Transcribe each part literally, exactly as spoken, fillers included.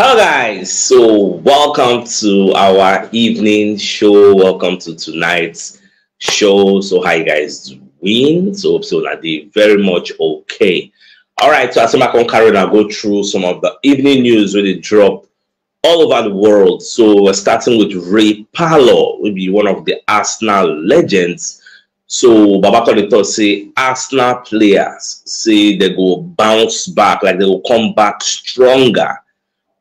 Hello, guys. So, welcome to our evening show. Welcome to tonight's show. So, how you guys doing? So, hope so that they very much okay. All right. So, as I come carry and go through some of the evening news wey dey drop all over the world. So, we're starting with Ray Parlour, will be one of the Arsenal legends. So Baba come dey talk say Arsenal players say they go bounce back, like they go come back stronger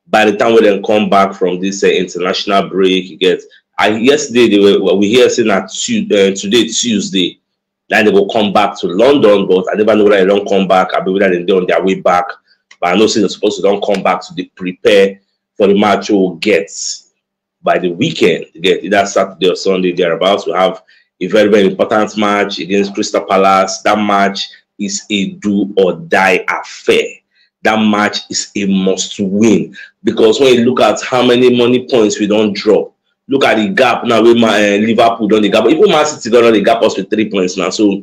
by the time when they come back from this uh, international break. You get, I yesterday they were we hear saying that Tu- uh, today Tuesday, then they go come back to London, but I never know whether they don't come back. I be whether they dey on their way back, but I know say they're supposed to don't come back to the prepare for the match we get by the weekend. You get, either Saturday or Sunday thereabouts. We have a very, very important match against Crystal Palace. That match is a do or die affair. That match is a must win because when you look at how many money points we don't drop, look at the gap now. We uh, Liverpool don't the gap, even Man City don't the gap us with three points now. So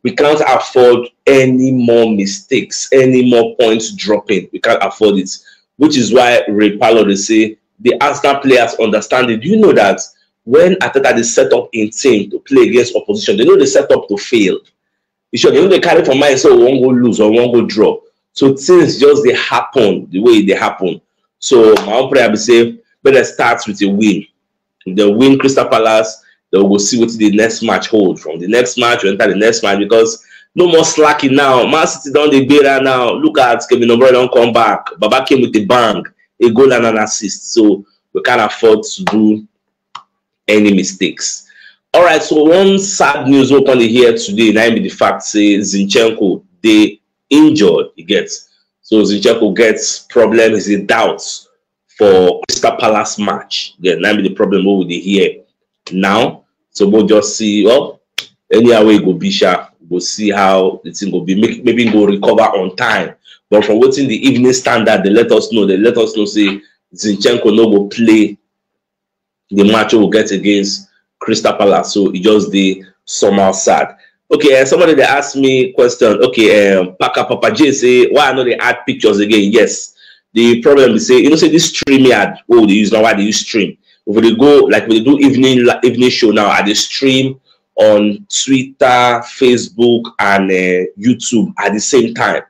we can't afford any more mistakes, any more points dropping. We can't afford it, which is why Ray Parlour dey say the Arsenal players understand it. Do you know that when Arteta dey set up in team to play against opposition, they know they set up to fail. You sure they know they carry for mind so one go lose or one go draw. So things just they happen the way they happen. So my own prayer be say better start with a win. If they win Crystal Palace, they will go see what the next match hold. From the next match, we enter the next match because no more slacking now. Man City don't they better now. Look at Kevin O'Brien don't come back. Baba came with a bang, a goal and an assist. So we can't afford to do any mistakes. All right, so one sad news we come dey hear today, na be the fact say Zinchenko they injured, he gets. So Zinchenko gets problem, is in doubt for Crystal Palace match. Yeah, that be the problem we dey hear now. So we'll just see. Well, anyhow we go be sha, we'll see how the thing go be. Make, maybe go recover on time. But from what's in the Evening Standard, they let us know. They let us know say Zinchenko no go play the match we'll get against Crystal Palace. So it just the somehow sad. Okay, uh, somebody they asked me question. Okay, um, Paka Papa J say why I know they add pictures again. Yes, the problem is say you know say this StreamYard. Oh, they use now why they use stream. If they go like we do evening evening show now, I dey stream on Twitter, Facebook, and uh, YouTube at the same time.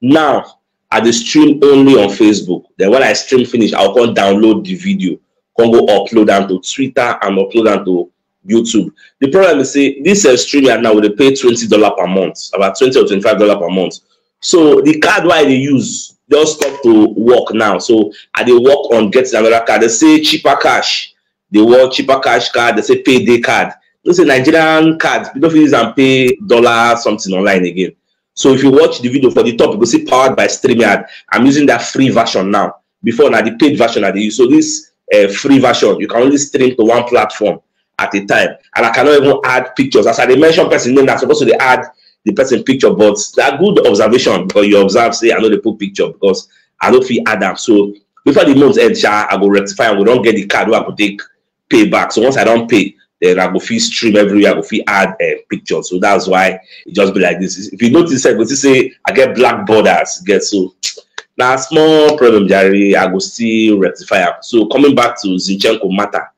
Now I dey stream only on Facebook. Then when I stream finish, I'll come download the video, come go upload them to Twitter and upload them to YouTube. The problem is say this uh, StreamYard now will pay twenty dollar per month, about twenty or twenty five dollar per month. So the card why they use just stop to work now. So I dey work on getting another card. They say cheaper cash. They want cheaper cash card. They say payday card. They say Nigerian card. You don't use and pay dollar something online again. So if you watch the video for the top, you go see powered by StreamYard. I'm using that free version now. Before now, the paid version I dey use. So this uh, free version, you can only stream to one platform at a time. And I cannot even add pictures. As I dey mention person name, I'm supposed to dey add the person picture, but that good observation because you observe say I know they put picture because I don't feel add them. So before the month end, sha, I go rectify and we don't get the card where I go take pay back. So once I don't pay, then I go feel stream everywhere. I go feel add uh, pictures. So that's why it just be like this. If you notice, I go see say I get black borders. Get so now small problem, Jerry. I go still rectify am. So coming back to Zinchenko matter.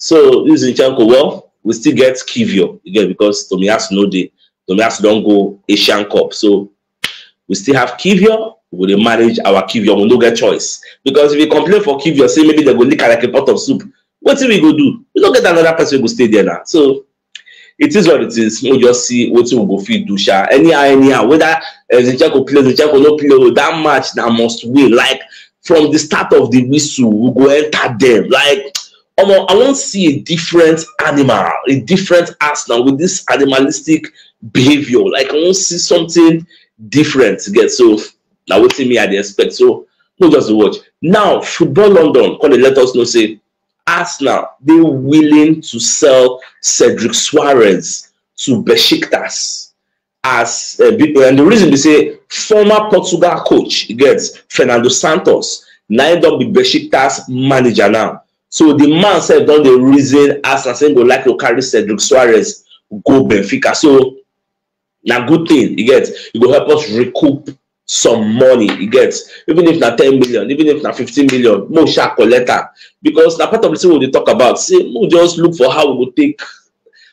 So this Zinchenko, well, we still get Kivio again because Tomiyasu no dey. Tomiyasu don't go Asian Cup. So we still have Kivio. We dey manage our Kivio. We no get choice because if we complain for Kivio, say maybe they go lick am like a pot of soup. What we go do? We don't get another person who go stay there now. So it is what it is. We just see what we go fit do, sha. Anyhow, anyhow, whether uh, Zinchenko play, Zinchenko no play, oh, that match that must win. Like from the start of the whistle, we go enter them. Like, um, I won't see a different animal, a different Arsenal with this animalistic behavior. Like I won't see something different. Get so now what me I dey expect. So no just watch. Now football London come dey let us know say Arsenal they willing to sell Cedric Suarez to Besiktas as uh, and the reason we say former Portugal coach gets Fernando Santos now end up be Besiktas manager now. So the man said don't the reason Arsenal say go like to carry Cedric Suarez go Benfica. So now good thing you get it will help us recoup some money, you get, even if na ten million, even if na fifteen million, mo sha collect am, because na part of the thing we dey talk about. Say mo just look for how we go take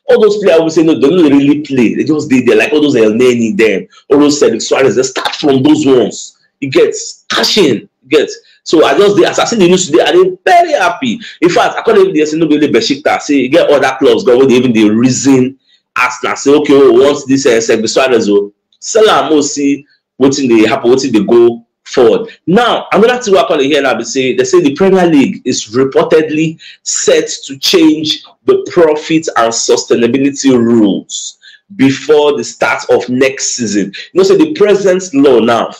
all those players we say no, they no dey really play. They just dey there, like all those El Neni, them, all those Cedric Soares. They start from those ones. You get, cash in, you get. So I just dey, as I see the news today, I dey very happy. In fact, I can't even dey say no be only Besiktas. Say you get other clubs, go wey dey even dey reason Arsenal. Say okay, oh, once this uh, Cedric Soares, oh, sell am, oh, see wetin dey happen, wetin dey go forward. Now, another thing we call here now be say they say the Premier League is reportedly set to change the profit and sustainability rules before the start of next season. You know, say the present law now,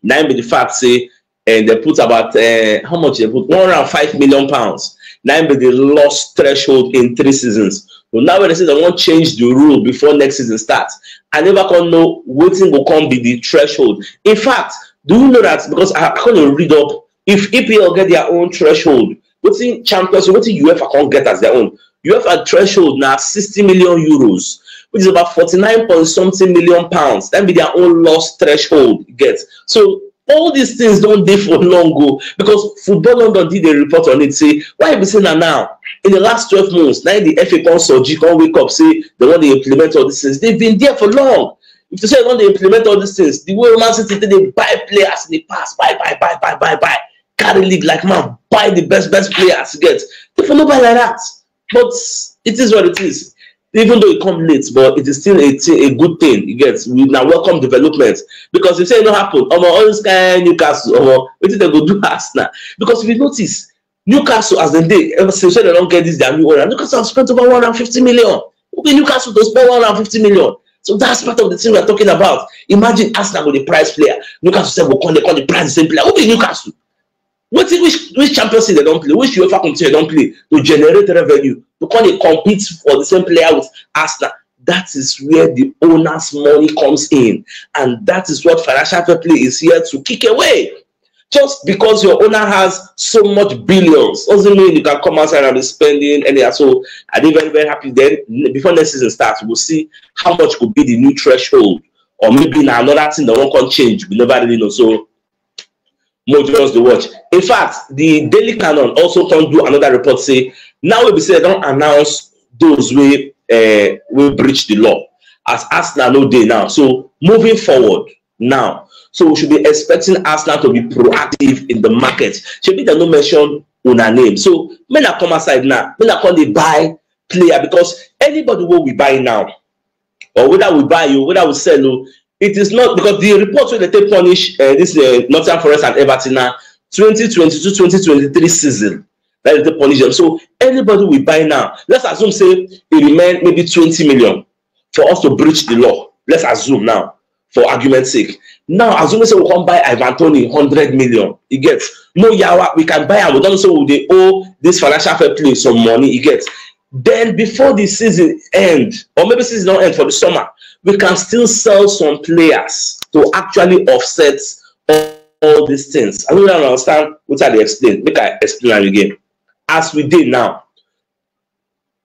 now be the fact say, and they put about uh, how much they put, one hundred five million pounds. Now be the loss threshold in three seasons. But now when they say they want change the rule before next season starts, I never can know wetin go come be the threshold. In fact, do you know that, because I, I can't read up, if E P L get their own threshold, wetin Champions League, wetin UEFA can't get as their own. UEFA threshold now sixty million euros, which is about forty-nine point something million pounds. That be their own loss threshold get. So all these things don't dey for long go, because Football London did a report on it, say why we say na now, in the last twelve months, now the F A come surge, come wake up, say they want to implement all these things. They've been there for long. If you say they want to implement all these things, the way Man City take dey buy players in the past, buy, buy, buy, buy, buy, buy, carry league like man, buy the best, best players you get. If you no buy like that, but it is what it is. Even though it come late, but it is still a, thi- a good thing. You get, we now welcome development, because if say e no happen, omo, all this kind Newcastle, omo, wetin dem go do Arsenal? Because if you notice, Newcastle, as dem dey, ever since when dem don get this their new owner, Newcastle have spent over one hundred fifty million. Who be Newcastle to spend one hundred fifty million? So that's part of the thing we're talking about. Imagine Arsenal with the price player. Newcastle sef go come, they come the price the same player. Who be Newcastle? Wetin, which which Champions League they don't play? Which UEFA competition they don't play to generate revenue? To come dey compete for the same player with Arsenal. That is where the owner's money comes in, and that is what financial fair play is here to kick away. Just because your owner has so much billions doesn't mean you can come outside and be spending anyhow. So I dey very, very happy. Then n- before next season starts, we'll see how much could be the new threshold, or maybe na another thing that won't come change. We never really know. So mo just dey watch. In fact, the Daily Canon also come do another report, say now we be say don announce those wey uh, wey breach the law, as Arsenal no dey now. So moving forward now, so we should be expecting Arsenal to be proactive in the market. Shebi dem no mention una name, so make una come outside now, make una come dey buy player, because anybody wey we buy now, or whether we buy you, whether we sell you, it is not, because the report wey dey take punish uh, this uh, Nottingham Forest and Everton na twenty twenty-two twenty twenty-three season. That is the punish them. So anybody we buy now, let's assume say e remain maybe twenty million for us to breach the law. Let's assume now, for argument's sake. Now, assuming say we come buy Ivan Toney hundred million, you get, no yawa, we can buy am. We don't say we dey owe this financial fair play some money, you get. Then before the season end, or maybe season don't end for the summer, we can still sell some players to actually offset all, all these things. I don't understand what I dey explain. Make I explain am again. As we dey now,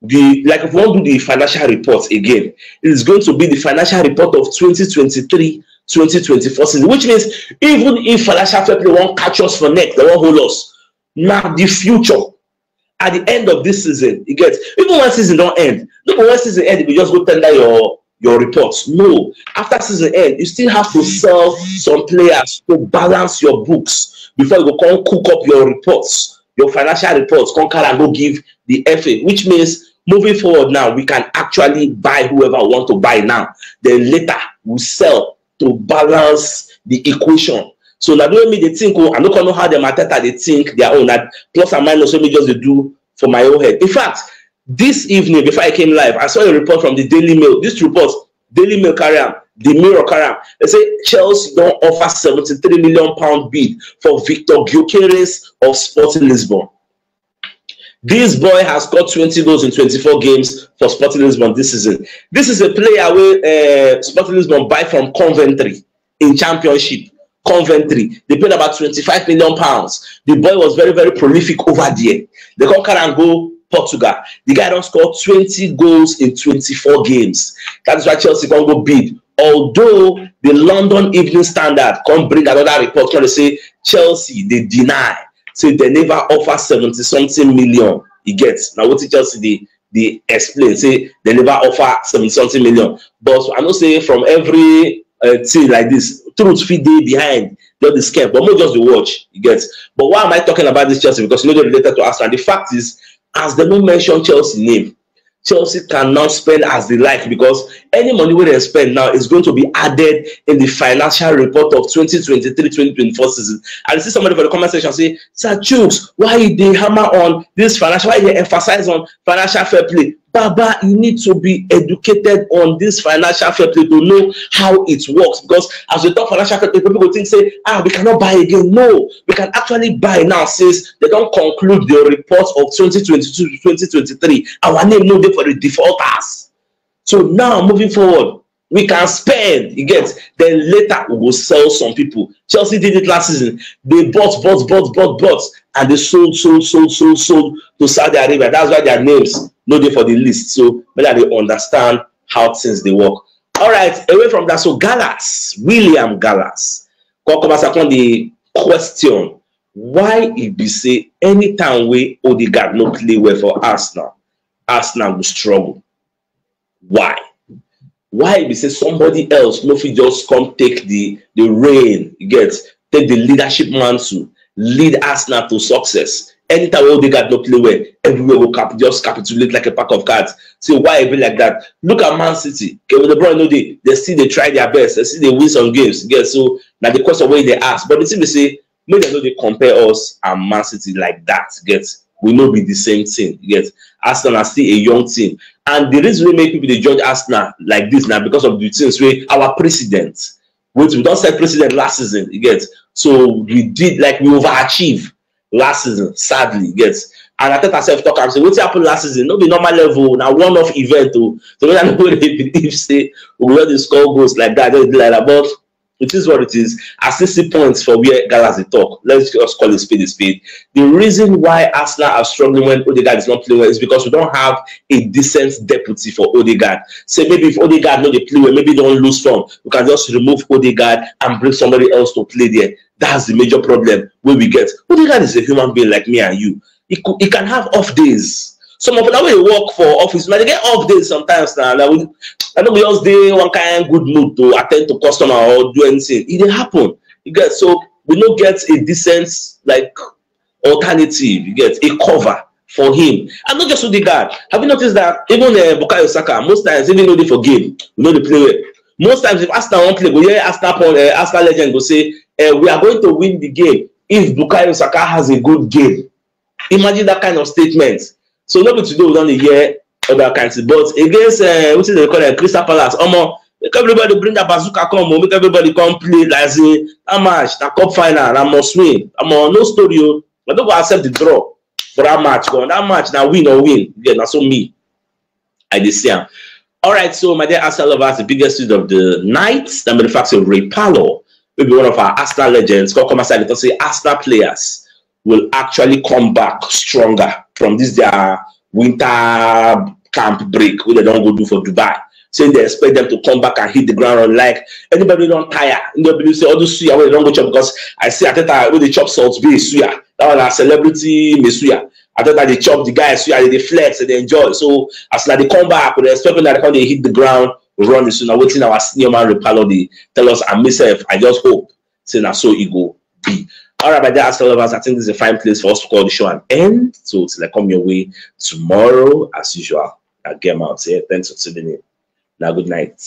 the, like, if we wan do the financial report again, it is going to be the financial report of twenty twenty-three twenty twenty-four season, which means even if financial fair play wan catch us for neck, they wan hold us. Now the future, at the end of this season, you get, even when season don't end, no be when season end, you just go tender your your reports. No, after season end, you still have to sell some players to balance your books before you go come cook up your reports, your financial reports, come carry and go give the F A, which means moving forward now, we can actually buy whoever we want to buy now. Then later, we sell to balance the equation. So now, don't me they think, oh, I don't know how the Mateta they think their own. That plus and minus, let me just dey do for my own head. In fact, this evening, before I came live, I saw a report from the Daily Mail. This report, Daily Mail carry am, the Mirror carry am. They say Chelsea don't offer seventy-three million pound bid for Victor Gyökeres of Sporting Lisbon. This boy has scored twenty goals in twenty-four games for Sporting Lisbon this season. This is a player wey uh, Sporting Lisbon buy from Coventry in Championship. Coventry, they paid about twenty-five million pounds. The boy was very, very prolific over there. They come carry and go Portugal. The guy don't score twenty goals in twenty-four games. That is why Chelsea can't go bid Although the London Evening Standard come bring another report, come dey say Chelsea dey deny say they never offer seventy something million. You get? Now wetin Chelsea dey dey explain, say they never offer seventy something million. But I know say from every uh, thing like this, truth fit dey behind just the scam. But more just the watch, you get? But why am I talking about this Chelsea? Because you know they're related to Arsenal. The fact is, as they no mention Chelsea name, Chelsea can now spend as they like, because any money wey dem spend now is going to be added in the financial report of twenty twenty-three twenty twenty-four season. And you see somebody for the comment section say, "Sir Chuks, why you dey hammer on this financial, why you dey emphasize on financial fair play?" Baba, you need to be educated on this financial fair play to know how it works. Because as we talk financial fair play, people go think say, "Ah, we cannot buy again." No, we can actually buy now since they don conclude the report of twenty twenty-two to twenty twenty-three. Our name no dey for the defaulters. So now, moving forward, we can spend, you get, then later we go sell some people. Chelsea did it last season. They bought, bought, bought, bought, bought, and they sold, sold, sold, sold, sold to Saudi Arabia. That's why their names no dey for the list. So make dem dey understand how things dey work. All right, away from that, so Gallas, William Gallas, come come as I come the question, why e be say anytime wey Odegaard no play well for Arsenal, Arsenal go struggle? Why? Why e be say somebody else no fit just come take the the reign, you get, take the leadership mantle, lead Arsenal to success? Anytime wey Odegaard no play well, everywhere go cap just capitulate like a pack of cards. Say why e be like that? Look at Man City. Kevin De Bruyne no dey, they still dey try their best, they still dey win some games. You get? So na the question wey they ask. But the thing be say, make dem no dey compare us and Man City like that. Get? We no be the same thing. Get? Arsenal are still a young team, and the reason wey make people dey judge Arsenal like this na because of the things wey our precedent, which we don set precedent last season. You get? So we did, like, we overachieve last season, sadly. You get? And Arteta sef talk am say wetin happen last season no be normal level, na one-off event o. So when I no go dey believe say we go just dey score goals like that, just dey like that. But it is what it is. I still see points for where Gallas dey talk. Let's just call a spade a spade. The reason why Arsenal are struggling when Odegaard is not playing well is because we don't have a decent deputy for Odegaard. Say maybe if Odegaard no dey play well, maybe don't lose form, we can just remove Odegaard and bring somebody else to play there. That's the major problem wey we get. Odegaard is a human being like me and you. He, cou- he can have off days. Some of them wey dey work for office, na dey get off days sometimes. Now, like, we, I no go just dey one kind good mood to attend to customer or do anything. E dey happen. You get? So we no get a decent, like, alternative. You get? A cover for him. And not just Odegaard. Have you noticed that even uh, Bukayo Saka, most times, even though they for game, we no dey play well. Most times, if Arsenal wan play, go hear Arsenal pon- uh, Arsenal legend go say, uh, "We are going to win the game if Bukayo Saka has a good game." Imagine that kind of statement. So no be today we don dey hear other kind thing. But against uh, wetin dem call am, Crystal Palace, omo, make everybody bring their bazooka come o, make everybody come play like say that match na cup final, na must win. Omo, no story o. I no go accept the draw for that match. But that match na win or win. Yeah, na so me I dey see am. All right, so my dear Arsenal lovers, the biggest news of the night, that be the fact say Ray Parlour, maybe one of our Arsenal legends, come come outside and say Arsenal players will actually come back stronger from this their winter camp break wey dem don go do for Dubai. Say they expect them to come back and hit the ground run. Like, anybody don tire, anybody believe say all those suya wey dem don go chop, because I see Arteta wey dey chop Salt Bae suya. That one na celebrity meal suya. Arteta dey chop the guy suya, they dey flex, they dey enjoy. So as na dey come back, we dey expect una to come dey hit the ground running. So na wetin our senior man Ray Parlour dey tell us, and myself, I just hope say na so e go be. All right, my dear Arsenal lovers, I think this is a fine place for us to call the show an end. So till I come your way tomorrow, as usual, I get out here. Thanks for tuning in. Now, good night.